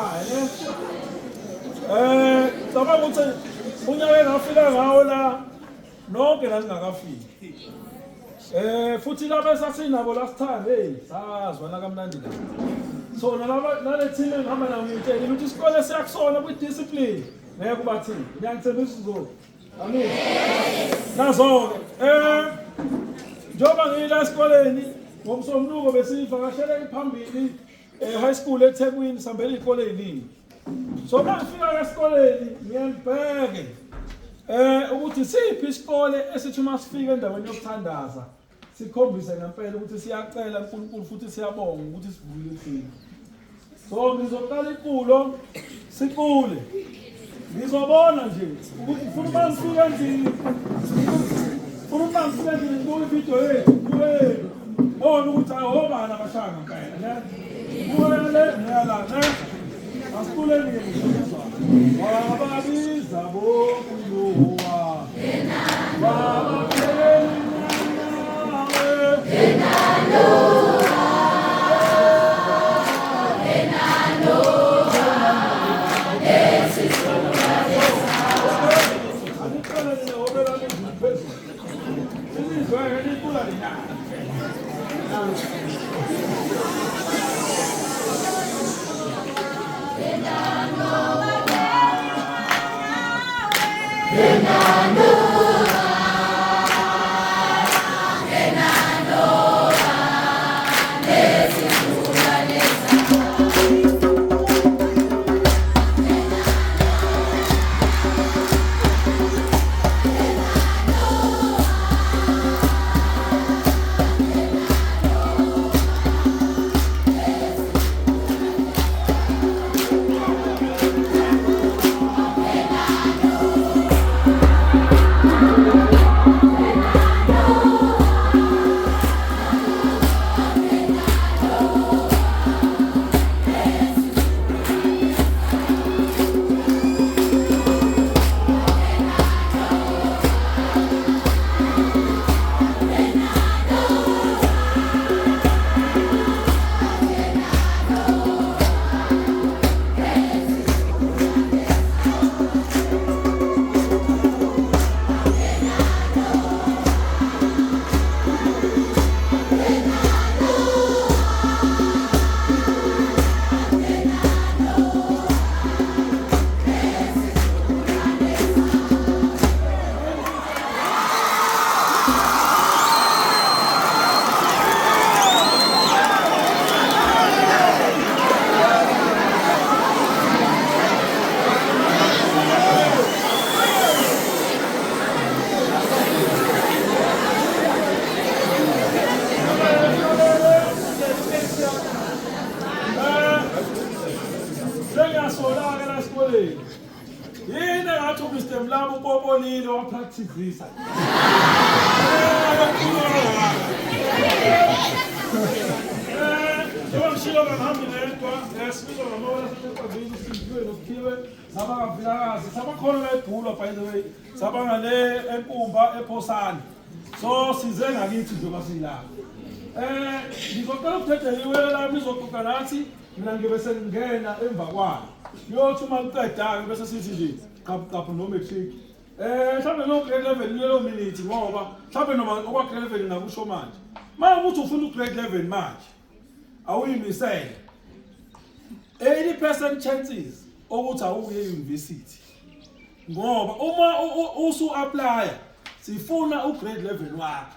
ekhaya ne. Cabanga ukuthi unyaka engafika ngawo la nonke naningakafiki. Futhi laba esasinabo last time, hey, sazwana kamnandi la. So nalaba nale team engihamba nayo ngiyitshela ukuthi isikole siyakusona kwi discipline. Ngeke ubathini. Ngiyangithembisa uzo. Amen. Nazo-ke njengoba ngiyila esikoleni ngomsombuluko besivakashele iphambili high school eThekwini sihambela iy'kole ey'ningi. So uma ngifika esikoleni ngiye ngibheke ukuthi siphi isikole esithi uma sifika endaweni yokuthandaza sikhombise ngempela ukuthi siyacela uNkulunkulu futhi siyabonga ukuthi sivukile ekuseni. So ngizoqala iculo sicule. Ngizobona nje ukuthi ufuna uma ngifika endlini ufuna uma ngifika endlini ngibuke ividiyo yethu kuwe bona ukuthi awobani abashaya ngempela ne buka le neyala ne asiculeni ke ngizwa wababiza bokulowa wabaphela Sengiyasola-ke la esikoleni. Yini engathi uMr Mlaba upopolile wapracticisa. Njengoba ngishilo ngihambi ngedwa, sibizwa ngamawela aseqavile uSizwe noSiphiwe, sabakaVilakazi, sabakhona la eBhulwa by the way, sabangale eNkumba ePhosane. So size ngakithi njengoba sila. Ngizocela ukudedela iwele lami lizoxoxa nathi mina ngibe sengingena emva kwalo. Kuyothi uma liqeda-ke bese sithi nje qaphu qaphu no matric. Mhlawumbe no grade 11 lelo minute ngoba mhlawumbe noma okwa grade 11 ngakusho manje. Uma ukuthi ufuna u grade 11 manje awuyimisele 80% chances ukuthi awuye university. Ngoba uma usu apply sifuna u grade 11 wakho.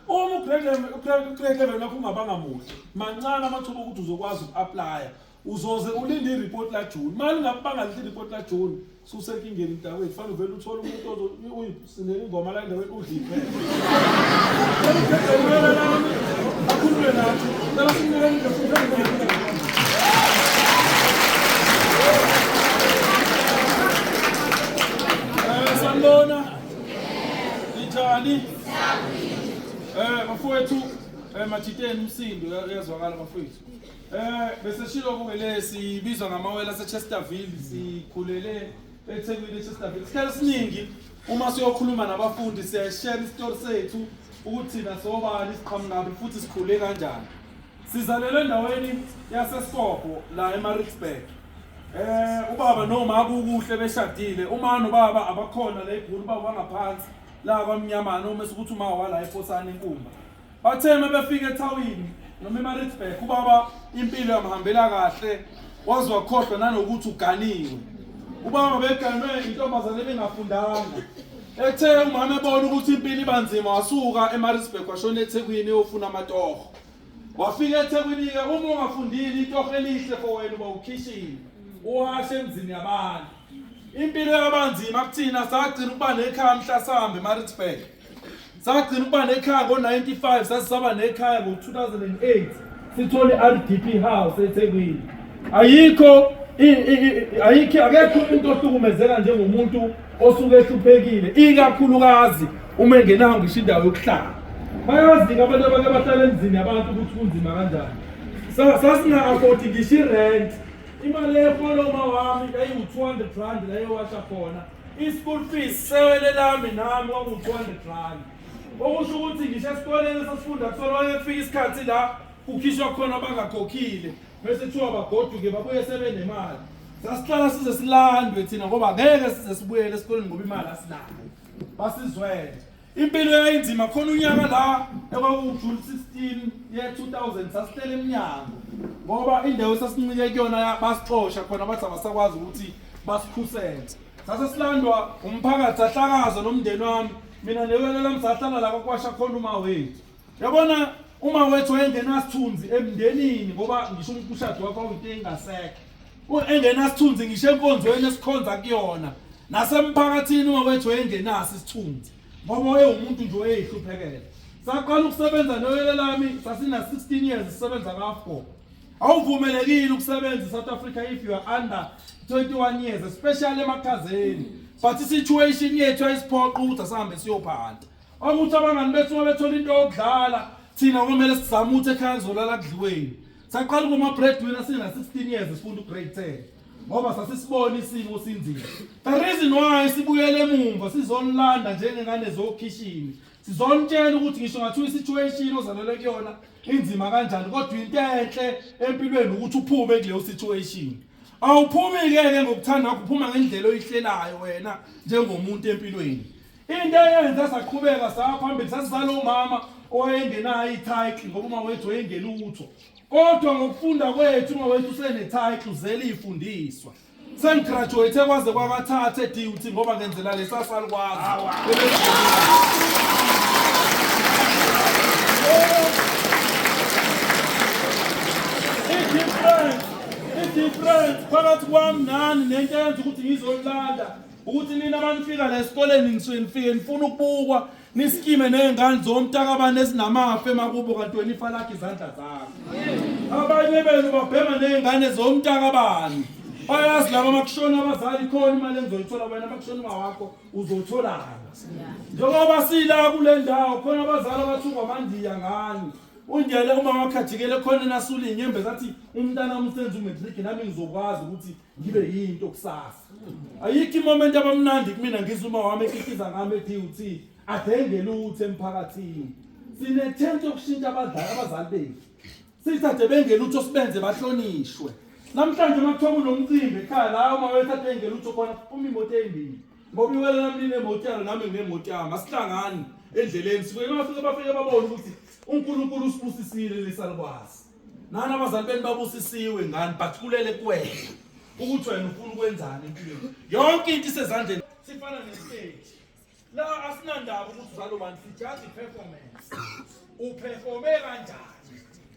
Uma u grade 11 u grade 11 wakho ungabanga muhle, mancane amathuba okuthi uzokwazi uku-applya. Uzoze ulinde i-report la June. Mali ngakubanga lihle i-report la June, susenkingeni mntakwethu. Fanele uvele uthole umuntu ozouyisinela ingoma la endaweni udle iphepha. Akhulume nathi. Cela simnike indlela. Sanibona. Ninjani? Bafowethu, majiteni umsindo uyazwakala bafowethu. Bese shilo kuke le sibizwa ngamawele aseChesterville, sikhulele eThekwini eChesterville. Isikhathi esiningi uma siyokhuluma nabafundi siyashare isitori sethu ukuthi thina sobani, siqhamukaphi futhi sikhule kanjani. Sizalelwe endaweni yaseSkobho la eMaritzburg. Ubaba noma kukuhle beshadile, uma nobaba abakhona la eGoli, ubaba wangaphansi la kwaMnyamana, uma esikuthi uma wala eFosana eNkumba. Bathe uma befika ethawini noma eMaritzburg, ubaba impilo yamhambela kahle, waze wakhohlwa nanokuthi uganiwe. Ubaba beganwe intombazane ebengafundanga. Ethe umama ebona ukuthi impilo iba nzima wasuka eMaritzburg washona eThekwini eyofuna amatoho. Wafika eThekwini-ke uma ungafundile itoho elihle for wena uba ukhishini uwashe emzini yabantu. Impilo yabanzima kuthina sagcina ukuba nekhaya mhla sihamba eMaritzburg. Sagcina ukuba nekhaya ngo-95 sasisaba nekhaya ngo-2008 sithole i-RDP house eThekwini. Ayikho ayikho akekho umuntu ohlukumezeka njengomuntu osuke ehluphekile ikakhulukazi uma engenayo ngisho indawo yokuhlala. Bayazi-ke abantu abake bahlala emzini yabantu ukuthi kunzima kanjani. Sasinga-afodi ngisho irent. Imali eholo uma wami yayiwu-200 rand la eyowasha khona. I-school fees sewele lami nami kwakuwu-200 rand. Okusho ukuthi ngisho esikoleni sasifunda kusona wake kufika isikhathi la kukhishwa khona abangakhokhile bese kuthiwa bagoduke babuye sebenemali. Sasihlala size silandwe thina ngoba ngeke size sibuyele esikoleni ngoba imali asinayo. Basizwele. Impilo yayinzima khona unyaka la ekwakuwu-June 16 ye 2000 sasihlele emnyango ngoba indawo esasincike kuyona basixosha khona bathi abasakwazi ukuthi basikhusele. Sase silandwa umphakathi sahlakazwa nomndeni wami mina newele lami sahlala la kwakwasha khona uma wethu. Yabona uma wethu wayengenasithunzi emndenini ngoba ngisho umshado wakho wawuyinto engasekho. Engenasithunzi ngisho enkonzweni esikhonza kuyona nasemphakathini uma wethu wayengenaso isithunzi ngoba wayewumuntu nje owayeyihluphekela. Saqala ukusebenza newele lami sasina 16 years sisebenza ka-AFGOR. Awuvumelekile ukusebenza eSouth Africa if you are under 21 years especially emakhazeni. But i-situation yethu yayisiphoqa ukuthi asihambe siyophanta. Okuthi abangani bethu uma bethola into yokudlala thina kumele sizame ukuthi ekhaya kuzolala kudliweni. Saqala ukuba ama-breadwinner sina-16 years sifunda u-grade 10 ngoba sasisibona isimo sinzima. The reason why sibuyele emumva sizonilanda njengengane zokhishini sizonitshela ukuthi ngisho ngathiwa i-situation ozalelwe kuyona inzima kanjani kodwa into enhle empilweni ukuthi uphume kuleyo situation. Awuphumi-ke ke ngokuthanda kwakho uphuma ngendlela oyihlelayo wena njengomuntu empilweni. Into eyenza saqhubeka saya phambili sasizala umama owayengenayo i-title ngoba uma wethu wayengelutho. Kodwa ngokufunda kwethu uma wethu usene-title uzele ifundiswa. Sengigraduate kwaze kwakathatha e-DUT ngoba ngenzela lesa salukwazi. I-difference, i-difference phakathi kwami nani nento eyenza ukuthi ngizolanda ukuthi nina manifika la esikoleni nisuke nifike nifuna ukubukwa nisikime ney'ngane zomntakabani ezinamafa emakubo kanti wena ifa lakho izandla zakho. Abanye benu babhema ney'ngane zomntakabani bayazi laba makushona abazali khona imali engizoyithola wena makushona uma wakho uzotholani njengoba sila kule ndawo khona abazali abathukwa amandiya ngani undiyele uma wakhe ajikele khona nasula iy'nyembezi athi umntana wami usenza umatric nami ngizokwazi ukuthi ngibe yinto kusasa. Ayikho imoment abamnandi kumina ngizwa uma wami ekikiza ngami ethi uthi adenge lutho emphakathini. Sinethemba yokushintsha abadlali abazali bethu. Sithathe bengelutho sibenze bahlonishwe. Namhlanje uma kuthiwa kunomcimbi ekhaya la uma wethathe engelutho khona kuphuma imoto ezimbili. Ngoba iwele lami linemoto yalo nami nginemoto yami. Asihlangani endleleni. Sifike bafike bafike babone ukuthi uNkulunkulu usibusisile lesalukwazi. Nani abazali benu babusisiwe ngani but kulele kuwena ukuthi wena ufuna ukwenzani empilweni. Yonke into isezandleni. Sifana nestage. La asinandaba ukuthi uzalo bani sijaji performance. Uperforme kanjani?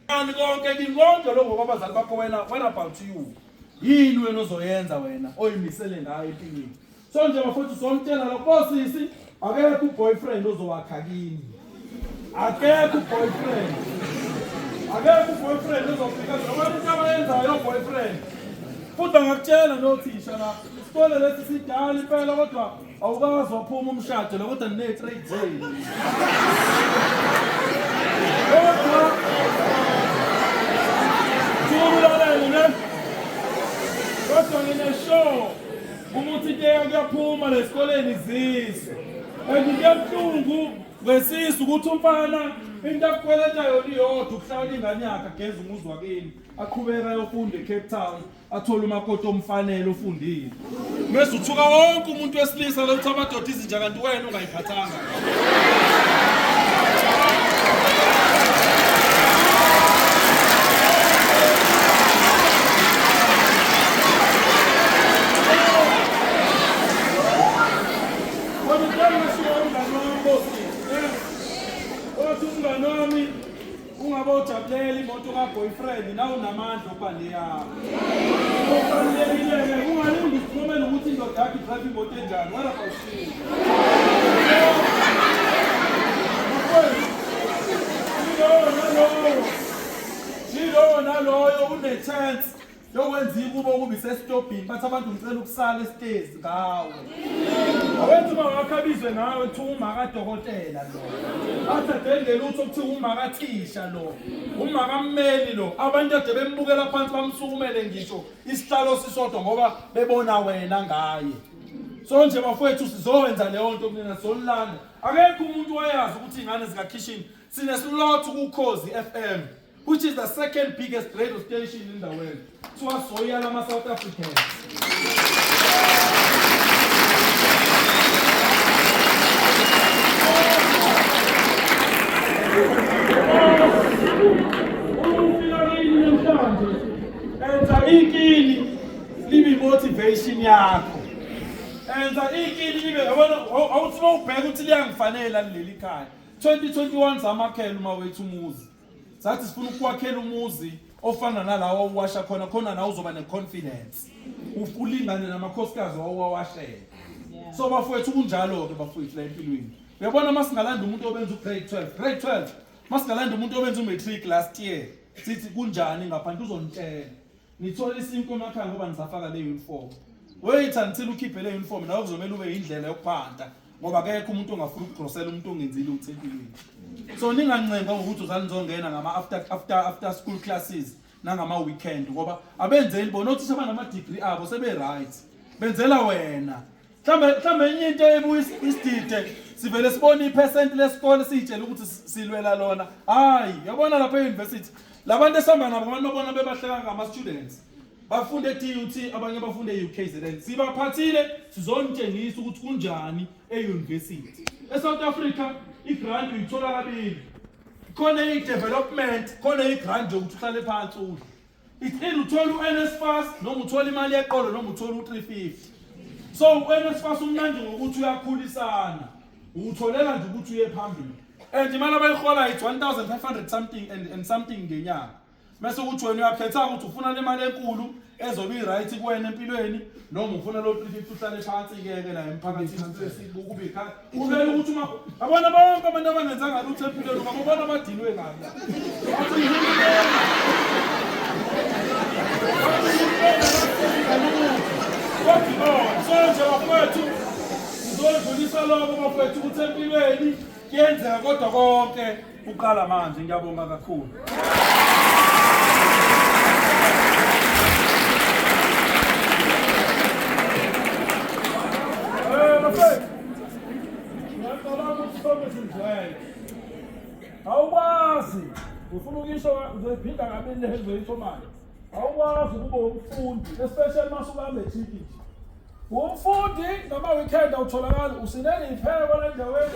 Ani konke kini konke lokho kwabazali bakho wena what about you? Yini wena ozoyenza wena oyimisele ngayo empilweni? So nje bafowethu somtshela lokho sisi akekho uboyfriend ozowakha kini. Akekho uboyfriend. Akekho uboyfriend ozofika noma into abayenzayo boyfriend. Futhi bangakutshela nothisha la isikole lesi sidala impela kodwa awukazi waphuma umshado lo kodwa nine-trade zenu. Kodwa Thukulalele ne? Kodwa ngine-sure ukuthi into kuyaphuma lesikoleni izizwe and into ebuhlungu ngesisu ukuthi umfana into akukweleta yona iyodwa ukuhlawula ingane yakhe ageze umuzi wakini. Aqhubeka ayofunda eCape Town, athole umakoti omfanele ofundile. Mese uthuka wonke umuntu wesilisa lo uthi amadoda izinja kanti wena ungayiphathanga. Othi umngane wami Ungabe ujabulela imoto ka-boyfriend nawe unamandla okuba neyakho. Okubalulekile-ke ungalindi usikhulumele ukuthi indoda yakho idrive imoto enjani. What about you? Yilowo nalowo, yilowo naloyo une-chance yokwenza ikubo kuba isesitobhini bathi abantu ngicela ukusala esitezi ngawe awenza uma wakho abizwe ngawe kuthiwa umakadokotela lo athi adende lutho kuthiwa umakathisha lo umakammeli lo abantu ade bembukela phansi bamsukumele ngisho isihlalo sisodwa ngoba bebona wena ngaye so nje bafowethu sizowenza leyo nto kunina sizolanda akekho umuntu wayazi ukuthi iy'ngane zikakhishini sineslot kukhozi FM which is the second biggest radio station in the world. Kuthiwa soyala ama-South Africans. Ufika kini namhlanje enza ikini libe motivation yakho. Enza ikini libe yabona awuthi mawubheka ukuthi liyangifanela leli khaya. 2021 samakhela uma wethu umuzi. Sathi sifuna ukwakhela umuzi ofana nalawa owasha khona khona nawe uzoba ne-confidence ulingane namakhosikazi wawuwawashela. So bafowethu kunjalo-ke bafowethu la empilweni. Uyabona uma singalanda umuntu obenza u-grade 12, grade 12 uma singalanda umuntu obenza u-matric last year sithi kunjani ngaphandle uzonitshela. Nithola isinkwa emakhaya ngoba nisafaka le uniform. Wait until ukhiphe le uniform nawe kuzomela ube indlela yokuphanta ngoba akekho umuntu ongafuna ukugrosela umuntu ongenzi lutho empilweni. So ningancengwa ngokuthi uzani nizongena ngama after after after school classes nangama weekend ngoba abenzeli bona othisha banama degree abo sebe right. Benzela wena. Mhlambe mhlambe enye into ebuya isidide sivele sibone ipercent lesikole siyitshela ukuthi silwela lona. Hayi, yabona lapha e-university labantu esihamba nabo abantu babona bebahleka ngama students. Bafunde e-DUT abanye bafunde e-UKZN. Sibaphathile sizonitshengisa ukuthi kunjani e-university. E-South Africa i-grant uyithola kabili. Khona i-development, khona i-grant yokuthi uhlale phansi udle. It's either uthola u-NSFAS noma uthola imali yeqolo noma uthola u-350. So u-NSFAS umnandi ngokuthi uyakhulisana. Uwutholela nje ukuthi uye phambili. And imali abayihola it's 1500 something and something ngenyanga. Mase ukuthi wena uyakhetha ukuthi ufuna le mali enkulu ezobe i-right kuwena empilweni noma ufuna lo 350 uhlale phansi ke ke la emphakathini kube ikhaya. Kumele ukuthi uma abona bonke abantu abangenzanga lutho empilweni ungababona abadinwe kabi la. Bathi uhulumeni so nje bafowethu ngizodlulisa lokho bafowethu ukuthi empilweni kuyenzeka kodwa konke kuqala manje ngiyabonga kakhulu. Bafethu, ngiyacabanga ukuthi sonke sizwele. Awukwazi, ngifuna ukuyisho ngizoyiphinda kabili le ngizoyisho manje. Awukwazi ukuba umfundi, especially uma usuka matric nje. Umfundi ngama weekend awutholakali usinele ipheko la endaweni.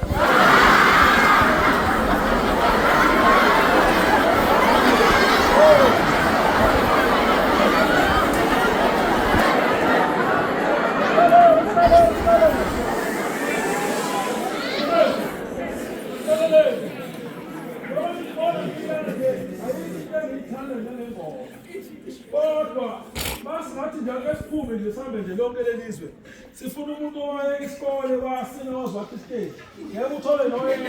Kodwa masingathi nje ake siphume nje sihambe nje lonke leli zwe sifuna umuntu owayeka isikole wasina wazwakha isiteji ngeke uthole noyedwa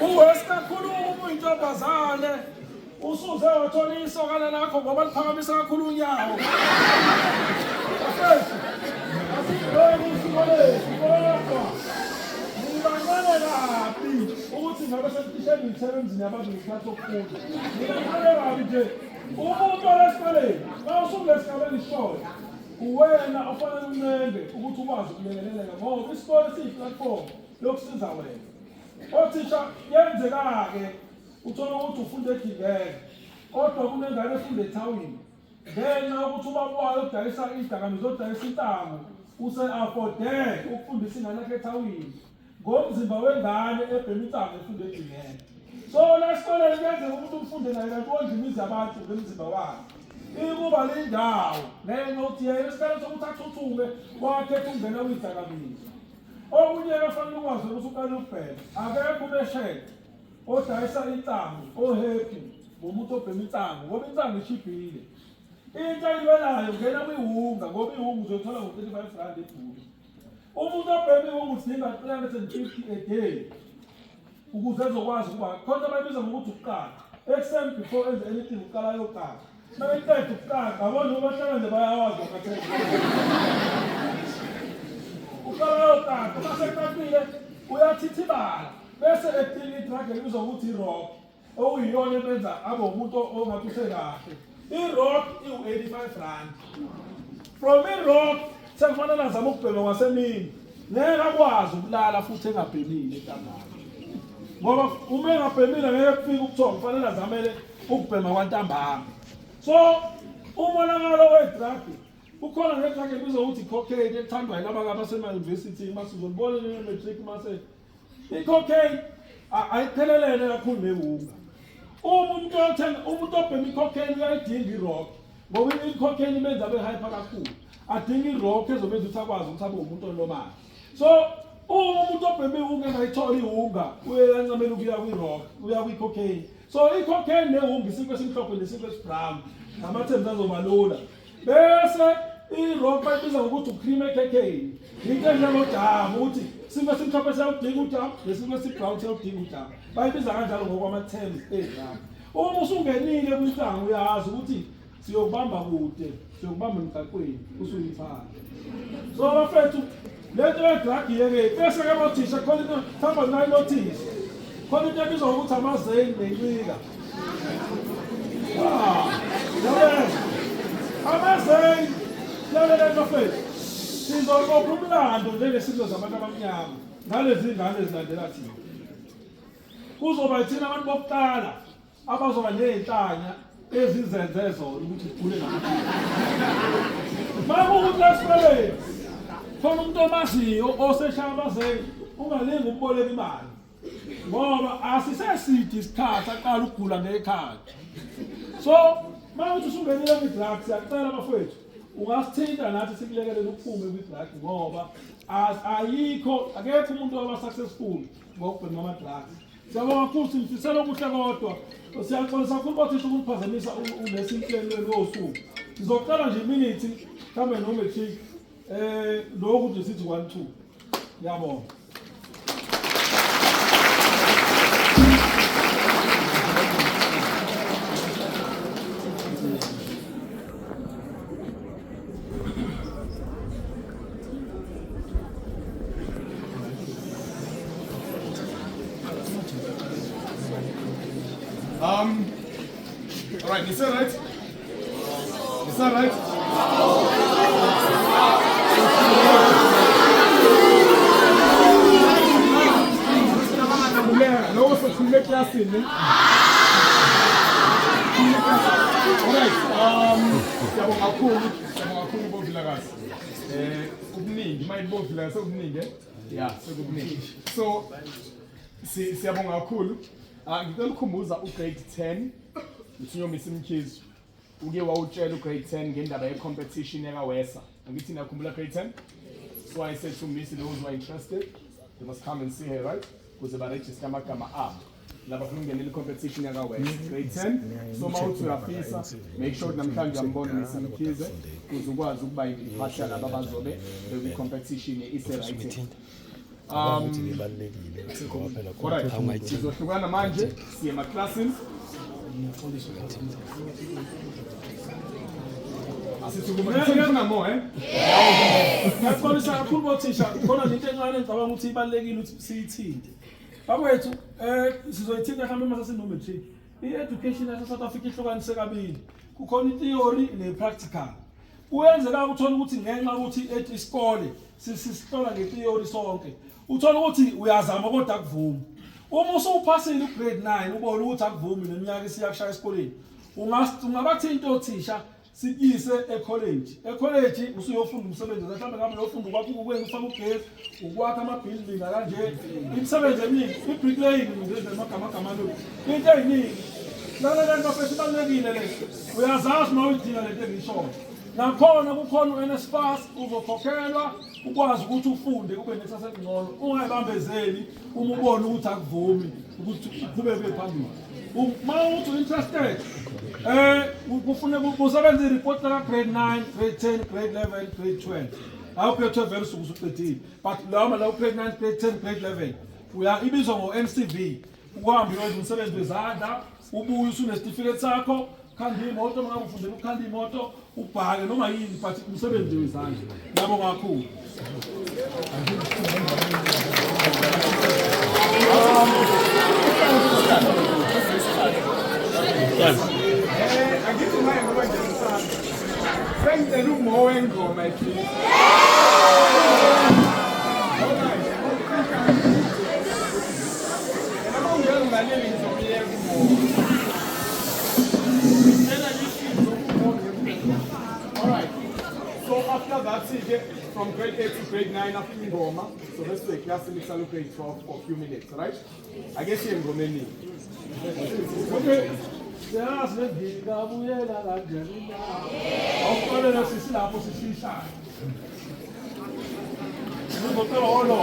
uwesi kakhulu uma uyintombazane usuze wathola isokana lakho ngoba liphakamisa kakhulu unyawo bafethu asibheke usiko lethu kodwa ngibancane kabi ukuthi ngabe senicishe ngiyithele emzini yabantu ngesikhathi sokufunda ngibancane kabi nje umuntu olesikoleni uma usukulesigabeni isishoyo uwena ofanele uncenge ukuthi ukwazi ukulekeleleka ngoba isikole siyi-platform yokusiza wena othisha yenzeka-ke Uthola ukuthi ufunda eGibele. Kodwa kunengane efunda ethawini ngenxa yokuthi ubaba wayo udayisa izidakamizwa odayisa insangu use-afode ukufundisa ingane yakhe ethawini ngomzimba wengane ebhema insangu efunda edingene. So la esikoleni kuyenzeka ukuthi umfunde naye kanti wondla imizi yabantu ngemzimba wakhe. Ikuba lindawo ngenxa yokuthi yena isikhathi sokuthi athuthuke wakhetha ukungena kwizidakamizwa. Okunye-ke fanele ukwazi ukuthi uqale ukubhema akekho umeshele odayisa insangu ohappy ngomuntu obhema insangu ngoba insangu ishibhile. Into ayilwelayo ngena kwiwunga ngoba iwunga uzoyithola ngo-35 rand ebhuku. Umuntu obhema iwunga udinga 350 a day ukuze ezokwazi ukuba khona abayibiza ngokuthi ukuqala ekuseni before enze anything uqala ayoqala mabeqeda ukuqala yabona noma bahlala nje bayawazi amathenga uqala ayoqala uma seqaqile uyathithibala bese edinga i-drug elibizwa ukuthi i-rock okuyiyona emenza abe umuntu ongathi usekahle. I-rock iwu-85 rand. From i-rock sekufanele azame ukubhema kwasemini. Ngeke akwazi ukulala futhi engabhemile ntambama. Ngoba uma engabhemile ngeke kufike ubuthongo, kufanele azamele ukubhema kwantambama. So umonakalo we-drug ukhona ne-drug ebizwa ukuthi i-cocaine ethandwa yilaba abasema-university masizolibona ne-matric mase I-cocaine ayiphelelene kakhulu newunga. Uma umuntu othenga umuntu obhema i-cocaine uyayidinga i-rock ngoba i-cocaine imenza abe hyper kakhulu. Adinga i-rock ezomenza ukuthi akwazi ukuthi abe umuntu onormal. So uma umuntu obhema iwunga engayitholi iwunga uyancamela ukuya kwi-rock, uya kwi-cocaine. So i-cocaine newunga isinkwa esimhlophe nesinkwa esibrown. Ngamathembu azoba lula. Bese i-rock bayibiza ngokuthi ucream ekhekheni. Into enjengojamu ukuthi isinkwa esimhlophe siyawudinga ujamu nesinkwa esibrown siyawudinga ujamu. Bayibiza kanjalo ngokwama-terms ejamu. Uma usungenile kwinsangu uyazi ukuthi siyokubamba kude, siyokubamba emgaqweni usuyimfana. So bafethu lento ye-drug yeke bese ke bothisha khona into mhlawumbe nayinothise khona into ebizwa ngokuthi amazeni nencika. Amazing! Lalela bafethu. Sizoqopha umlando njengesizwe zabantu abamnyama ngalezi ngane ezilandela thina. Kuzoba yithina abantu bokuqala abazoba nezinhlanya ezizenze zona ukuthi sigule ngamaphilisi. Makuwukuthi esikoleni khona umuntu omaziyo oseshaya amazenge ungalingi ukuboleka imali. Ngoba asiseside isikhathi aqala ukugula ngekhanda. So mawuthi usungenile kwi-drug siyacela bafowethu ungasithinta nathi sikulekelele uphume kwi-drug ngoba ayikho akekho umuntu owaba successful ngokubhema ama-drugs. Siyabonga kakhulu sinifisela okuhle kodwa siyaxolisa kakhulu bothisha ukuphazamisa ulesinhlelweni wosuku. Sizocela nje iminithi mhlawumbe no-matric lokhu nje sithi 1 2. Ngiyabonga. All right, is that right? Is that right? Khuleka, lowo sokhuluma eklasini ne? Alright, siyabonga kakhulu, siyabonga kakhulu boVilakazi. Ubuningi, maye boVilakazi sekubuningi eh? Yeah, sekubuningi. So siyabonga kakhulu. Ngicela ukukhumbuza ugrade 10 uthunywa Miss Mkhize. Uke wawutshela ugrade 10 ngendaba ye-competition yakawesa. Angithi niyakhumbula grade 10? So I said to Miss, those who are interested, they must come and see her, right? Ukuze baregister amagama abo. Laba funa ukungenela i-competition yakawesa. Grade 10. So uma uthi uyafisa, make sure ukuthi namhlanje uyambona Miss Mkhize ukuze ukwazi ukuba yipart yalaba abazobe bekwi-competition ye-essay writing. Ibalulekile ngoba phela Alright, sizohlukana manje siye emaklasini. Asithi kuma sifuna more eh? Ngiyaxolisa kakhulu bothisha khona nento encane engicabanga ukuthi ibalulekile ukuthi siyithinte. Bakwethu sizoyithinta mhlawumbe uma sesino-matric. I-education yase-South Africa ihlukanise kabili. Kukhona i-theory ne-practical. Kuyenzeka uthole ukuthi ngenxa yokuthi ethi isikole sisihlola nge-theory sonke. Uthole ukuthi uyazama kodwa akuvumi. Uma usuphasile ugrade 9 ubone ukuthi akuvumi neminyaka isiyakushaya esikoleni. Ungabathinta othisha sikuyise ekholeji. Ekholeji usuyofunda umsebenzi, mhlawumbe ngabe uyofunda ukwakha, ukwenza, ufake ugesi, ukwakha ama-building kanje, imisebenzi eminingi, i-bricklaying, nje amagama agama lo, into ey'ningi. Lalelani bafethu, ibalulekile le, uyazazi uma uyidinga lento engiyishoyo. Nakhona kukhona u-NSFAS, uzokhokhelwa ukwazi ukuthi ufunde ube nekusasa elingcono. Ungayibambezeli uma ubona ukuthi akuvumi ukuthi uqhubeke phambili. Uma uthi interested, kufuneka kusebenza i-report laka grade 9, grade 10, grade 11, grade 12. Awu, grade 12 vele usuke usuqedile, but lawa lawo grade 9, grade 10, grade 11 uya ibizwa ngo-NCV. Uhambe uyenza umsebenzi wezandla, ubuye usunesitifiketi sakho, khanda imoto uma ngabe ufundela ukukhanda imoto, ubhake noma yini, but umsebenzi wezandla. Ngiyabonga kakhulu. Angithi manje ngoba nje ngisanda. Sengicela umo wengoma at least. Alright. Yena uma ungengilaleli ngizomyeka umo. Ngicela nisizwe umo. Alright. So after that, ke from grade 8 to grade 9 after ingoma. So let's do a class in grade 12 for a few minutes, right? I guess you're engomeni. Okay, siyazi le ngikabuyela kanjani na? Awuxolela sisi lapho sishishayo. Uzocela holo.